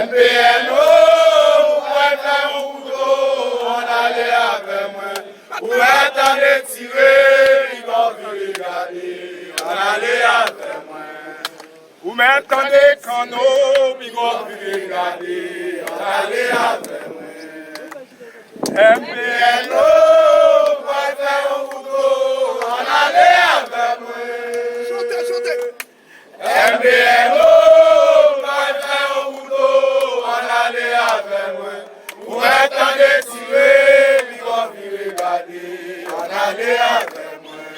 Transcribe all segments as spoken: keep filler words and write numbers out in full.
M P N O, ou kwè fè yon kouto, ann ale avè mwen. Ou wè tande tire, li gon vire gade, ann ale avè mwen. Ou mèt tande kanno, li gon vire gade, ann ale avè mwen. M P N O, ou kwè fè yon kouto, ann ale avè mwen. Chante, chante. M P N O, pa fè yon kouto, ann ale avè mwen. Ou mèt tande tire, li gon vire gade, ann ale avè mwen.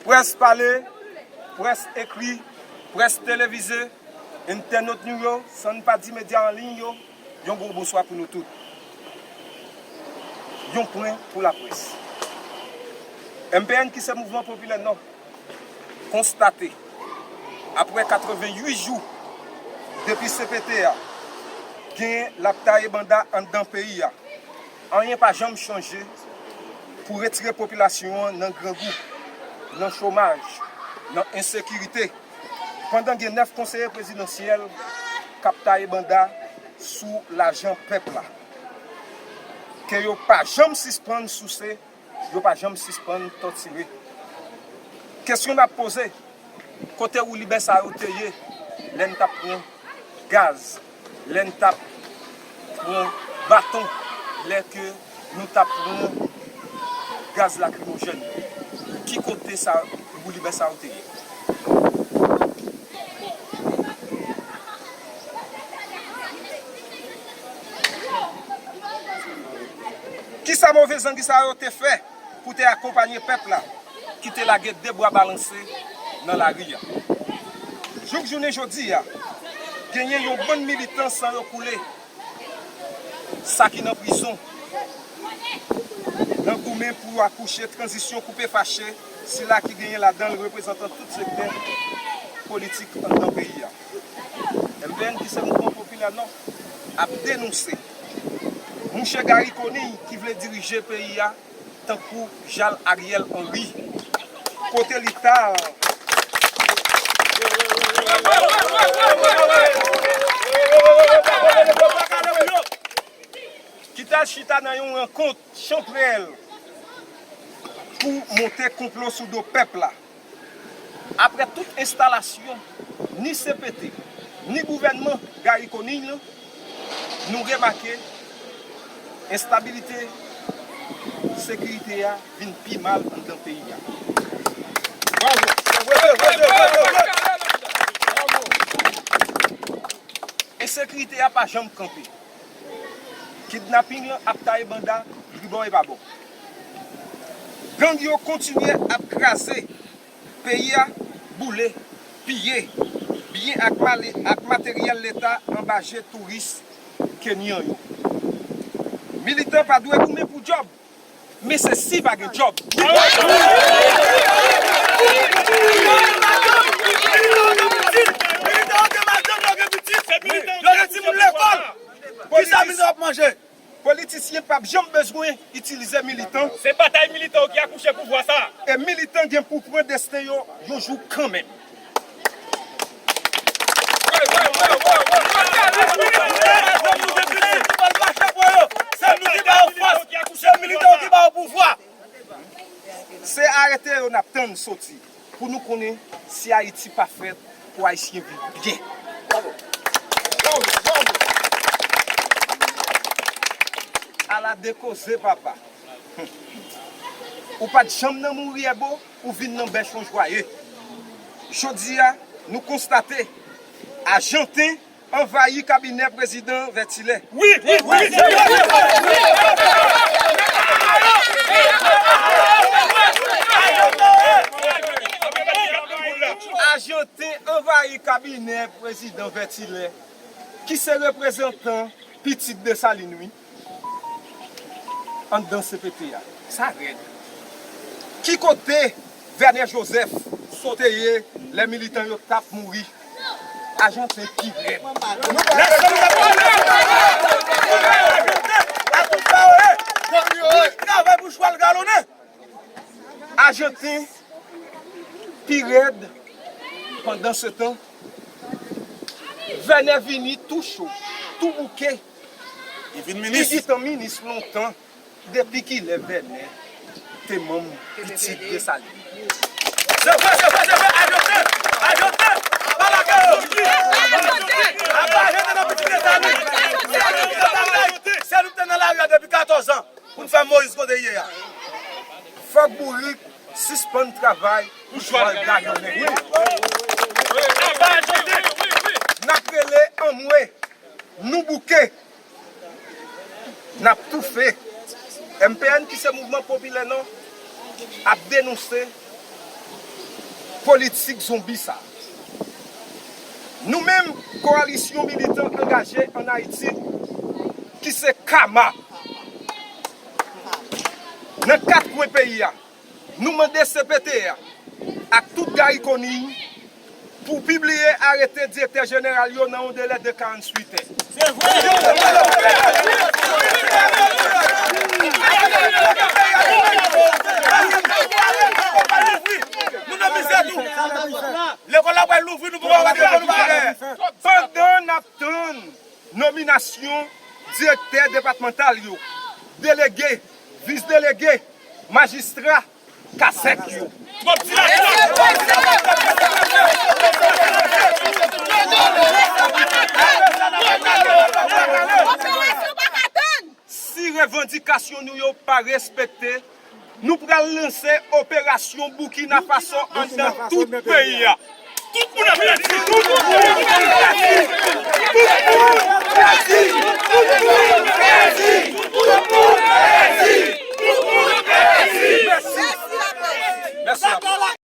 Près pale, près ekri, près televize, entènot nou yo, san n pa di medya an liy yo, yon gwo bonswa pou nou tout. Yon pwen pou laprès. M P N, ki se Mouvman Popilè Nò, konstate, apre katreventuit jou depi C P T a genyen l ap taye banda anndan peyi a, anyen pa janm chanje pou retire popilasyon an nan grangou, nan chomaj, nan ensekirite, pandan gen nèf konseye prezidansyèl k ap taye banda sou lajan pèp la, ke yo pa janm sispann souse, yo pa janm sispann tòtire. Kesyon n ap poze, kote woulibè sa yo te ye lè n t ap pran gaz, lè n t ap pran baton, lè ke nou t ap pran gaz lakrimojèn? Ki kote sa woulibè sa yo te ye? Kisa move zangi sa yo te fè pou te akonpanye pèp la ki te lage de bra balanse nan lari a? Jouk jounen jodi a, genyen yon bann militan san yo koule, sa ki nan prizon, nan goumen pou akouche tranzisyon koupe fache, sila ki genyen ladan l reprezantan tout sektè politik anndan peyi a. M P N, ki se Mouvman Popilè Nò, ap denonse mouche Garry Conille ki vle dirije peyi a tankou Jal Ariel Henry, kote li ta ki t al chita nan yon rankont chanprèl pou monte konplo sou do pèp la. Apre tout enstalasyon, ni C P T, ni gouvènman Garry Conille lan, nou remake enstabilite sekirite a vin pi mal anndan peyi a. Bravo! Ensekirite a pa janm kanpe. Kidnaping lan ap taye banda tribò e pabò. Gang yo kontinye ap kraze peyi a, boule, piye byen ak male-, ak materyèl leta anba je touris kenyan yo. Militan pa dwe goumen pou djòb, men se si pa gen djòb. Yo gen timoun lekòl. Kisa militan ap manje? Politisyen p ap janm bezwen itilize militan. Se batay militan yo ki akouche pouvwa sa. E militan gen pou pran desten yo yon jou kanmenm. Se militan yo ki ba yo pouvwa. Se arete yo n ap tann soti pou nou konnen si Ayiti pa fèt pou Ayisyen viv byen. Ala de koze, papa. Ou pa t janm nan mouri èbo, ou vin nan bèch yon jwaye. Jodi a, nou konstate Ajanten anvayi kabinè prezidan Vètilè. Wi, wi, wi, wi, wi, wi. Ajanten anvayi kabinè prezidan Vètilè, ki se reprezantan pitit Desalin, wi. Anndan C P T a. Sa rèd. Ki kote Vènè Jozèf sote ye lè militan yo t ap mouri? Ajanten pi rèd. Travay pou chwal galonnen. Ajanten pi rèd. Pandansetan, Vènè vini tou cho, tou bouke. Li vin minis. Li gentan minis lontan. Depi kilè Vènè te manm pitit Desalin? Se vre, se vre, se vre, ajoute, ajoute, pa lage yo. Apa ajoute nan pitit Desalin. Se nou ki te nan lari a depi katòz an pou n fè Moyiz kote l ye a. Fòk bourik sispann travay pou chwal gadonnen. N ap rele anmwe, nou bouke, n ap toufe. M P N ki se Mouvman Popilè Nò ap denonse politik zonbi sa. Nou menm, Kowalisyon Militan Angaje ann Ayiti, ki se kama, nan kat kwen peyi a, nou mande C P T A ak tout Gariconi pou pibliye arete direktè jeneral yo nan yon delè de karanntuit è. Nou nan mizè tou. Lekòl la pral louvri, nou poko wè lekòl nou pa fè. Pandan n ap tann nominasyon direktè depatmantal yo, delege, vis delege, majistra, kazèk yo. Si revandikasyon nou yo pa respekte, nou pral lanse operasyon Burkina Faso anndan tout peyi a. Tout moun ap pèdi! Tout moun ap pèdi! Tout moun ap pèdi! Tout moun ap pèdi! Tout moun ap pèdi! Mèsi. Mèsi.